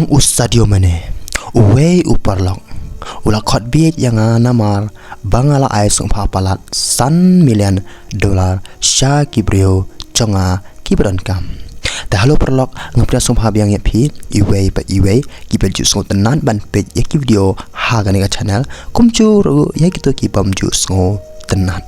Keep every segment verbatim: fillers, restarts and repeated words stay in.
U Sadio Mane, uwei u paralok, u la khot bieit ïa nga namar ba nga la ai sngewbha palat san million dollar sha ki briew jong nga kiba donkam. Te halo paralok, nga pdiang sngewbha biang ïa phi iwei pa iwei kiba ju sngewtynnat ban peit ïa ki video ha kane ka channel, kumjuh ruh ïa kito kibym ju sngewtynnat.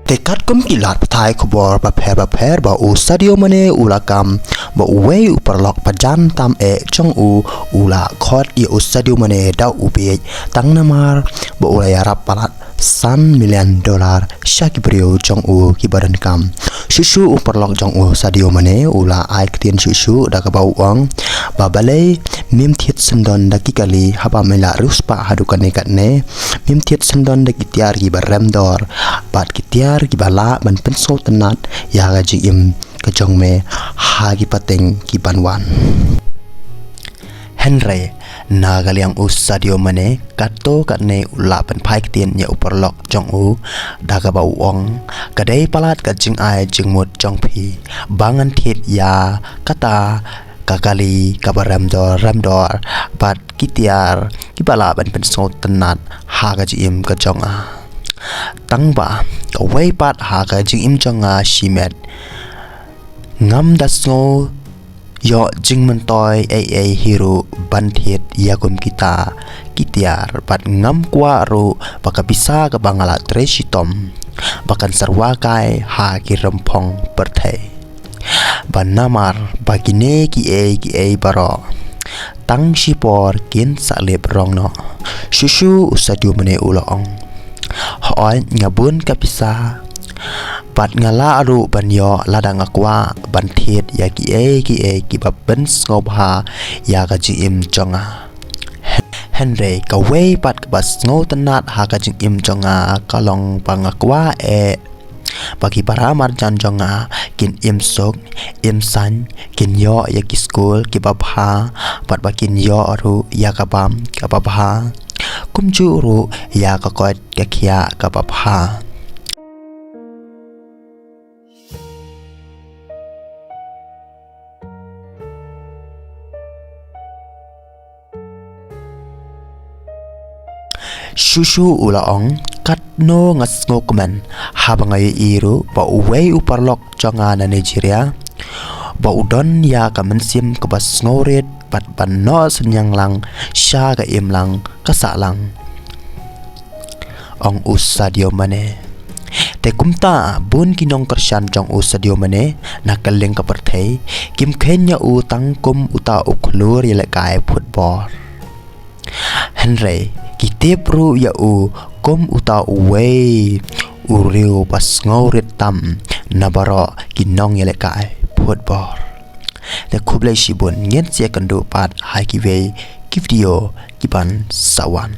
Te katkum ki lad pathai khubor bapher bapher ba u Sadio Mane u la kam ba uwei u paralok ba jan tam eh jong u, u la khot ïa u Sadio Mane da u bieit tang namar ba u la ïarap palat san million dollar sha ki briew jong u kiba donkam. Shuh shuh u paralok jong u Sadio Mane u la ai ktien shuh shuh da kaba u ong ba balei mem thied syndon da ki kali haba me la riewspah haduh kane katne, mem thied syndon da ki tiar kiba rem dor bad ki tiar kiba lah ban pynsngewtynnat ïa ka jingim ka jong me ha ki pateng ki ban wan. Hynrei na ka liang u Sadio Mane, kato katne u la pynphai ktien ïa u paralok jong u da kaba u ong, ka dei palat ka jingai jingmut jong phi ba ngan thied ïa kata ka kali kaba rem dor rem dor bad ki tiar kiba lah ban pynsngewtynnat ha ka jingim ka jong nga. Tang ba kawei pat ha ka jingim jong nga shimet, ngam da sngew ïoh jingmyntoi ei ei hi ruh ban thied ïa kum kita ki tiar bad ngam kwah ruh ba ka pisa kaba nga la trei shitom ba kan sa rwai kai ha ki rymphong pyrthei. Ba namar ba kine kiei kiei baroh tang shipor kin sa lip rong noh. Shuh shuh u Sadio Mane u la ong, hooid nga bun ka pisa bad nga lah ruh ban ïoh lada nga kwah ban thied ïa kiei kiei kiba pynsngewbha ïa ka jingim jong nga. Hynrei kawei pat kaba sngewtynnat ha ka jingim jong nga ka long ba nga kwah eh ba ki para marjan jong nga kin im suk im saiñ, kin ïoh ïa ki skul kiba bha bad ba kin ïoh ruh ïa ka bam kaba bha, kumjuh ruh ïa ka koit ka khiah kaba bha. Shuh shuh u la ong, katno nga sngewkmen haba nga ïohi ruh ba uwei u paralok jong nga na Nigeria ba u don ïa ka mynsiem kaba sngewrit bad ba noh synñiang lang sha ka imlang ka sahlang, ong u Sadio Mane. Te kumta bun ki nongkyrshan jong u Sadio Mane na kylleng ka pyrthei kim kheiñ ïa u tang kum uta u khlur ïalehkai football. Hynrei ki tip ruh ïa u kum uta uwei u riew ba sngewrit tam na baroh ki nongïalehkai football. Te khublei shibun, ngin sa ïakynduh pat ha kiwei ki video kiban sa wan.